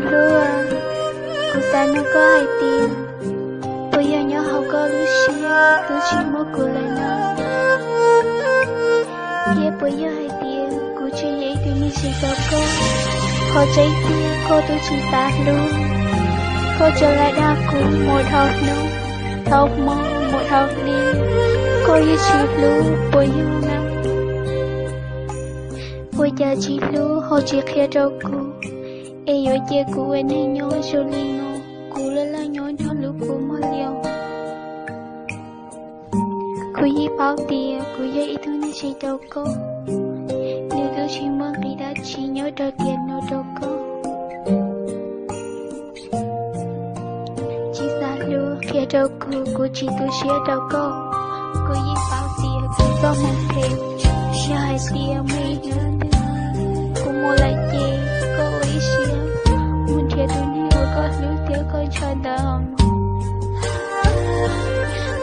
Hlub, kuv xav nug koj hais tias, puas yog nyob hauv koj lub siab twb tsis muaj kuv lawm no? Thiab puas yog hais tias kuv tsis yog ib tug neeg tsis tau koj? Qhov tseeb tiag koj twb tsis xav hlub, koj tsuas lam dag kuv mus dhau hnub dhau hmo mus dhau hli, koj yeej tsis hlub puas yog na? Ua cas tsis hlub ho tsis qhia rau kuv, es yuav cia kuv ua neeg nyob zoo li no, kuv laj laj nyob nrog lub kua muag li os. Kuv yeej paub tias kuv yog ib tug neeg tsis tau koj, nws twb tsis muaj nqis dab tsi nyob rau tiam no rau koj. Tsis xav hlub qhia rau kuv, kuv tsis tu siab rau koj. Kuv yeej paub tias kuv txoj hmoo phem, yog hais tias muaj ib hnub twg kuv mus lawm ces koj ua ib siab mus nrhiav tus neeg uas koj hlub thiab koj ntshaw ntawd os mog.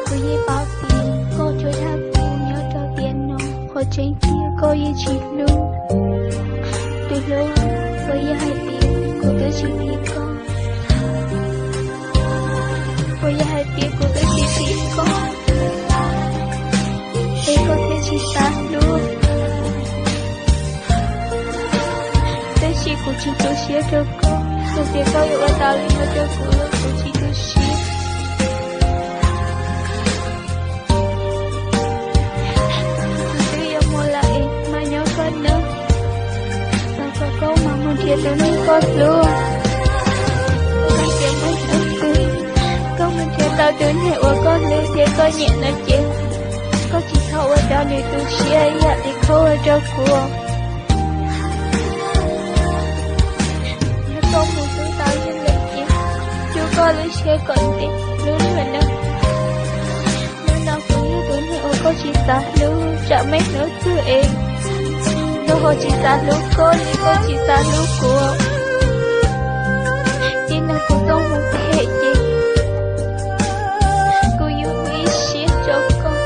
Kuv yeej paub tias koj tsuas dag kuv nyob rau tiam no, qhov tseeb tiag koj yeej tsis hlub. Tus hlub, puas yog hais tias kuv twb tsis phim koj? Puas yog hais tias kuv twb tsis phim koj, es koj thiaj tsis xav hlub? Tab sis kuv tsis tu siab rau koj, txawm tias koj yuav ua tau li no rau kuv los kuv tsis tu siab. Kuv twb yuav mus lawm es mas nyob koj nawb, thov kom koj mam mus nrhiav tus neeg koj hlub. Hais tias muaj hnub twg koj mus nrhiav tau tus neeg uas koj hlub thiab koj nyiam no ces koj tsis txhob ua rau nws tu siab ib yam li koj ua rau kuv. Yog koj mus hlub tau yog lawm ces, cub koj lub siab kom ntev hlub luag nawb. Hnub no kuv yog tus neeg uas koj tsis xav hlub, tsam muaj hnub twg es luag ho tsis xav hlub koj li koj tsis xav hlub kuv. Txij no kuv txoj hmoo phem ces kuv yuav ua ib siab rau koj,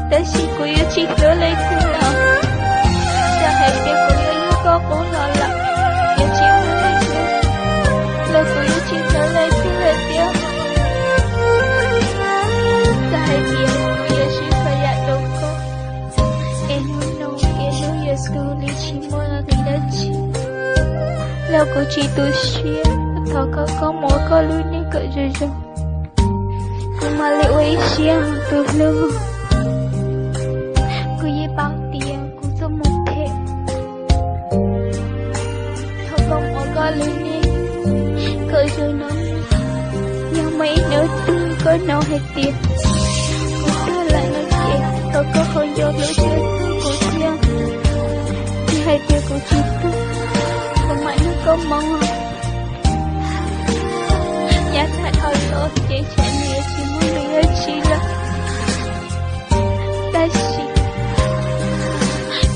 tab sis kuv yuav tsis hlub leej twg lawm. Txawm hais tias kuv yuav yug koj qub los lawm, yuav tsis muaj leej twg, los kuv yuav tsis hlub leej twg lawm thiab. Txawm hais tias kuv yuav swb txhua yam rau koj, es hnub no es hnub yuav tu li tsis muaj nqis dab tsi, los kuv tsis tu siab. Thov koj, koj mus ua koj lub neej kom zoo zoo. Kuv mam li ua ib siab tus hlub. Kuv yeej paub tias kuv txoj hmoo phem. Thov koj mus ua koj lub neej kom zoo no. Yog muaj ib hnub twg koj hnov hais tias kuv tuag lawm no ces thov koj ho nco hlub thiab hlub kuv thiab. Yog hais tias kuv tsis tuag, kuv mam nrog koj mus. Yav tag dhau los ces tsam nws yuav tsis muaj nqis dab tsi lawm, tab sis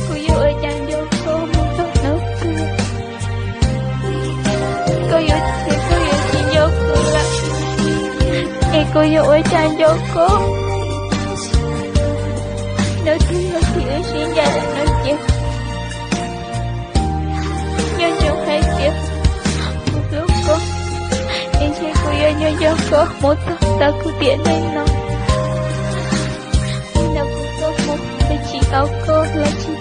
kuv yuav ua cas nco koj mus txog hnub twg? Koj yuav, koj yuav tsis nco kuv lawm, es kuv yuav ua cas nco koj? Hnub twg yog thaum wb sib ncaim lawm no ces nco ntsoov hais tias kuv hlub koj, es ntshe kuv yuav nco nco koj mus txog tav kuv tiam neej no. Txij no kuv tuaj mus, kuv tsis tau koj los tsis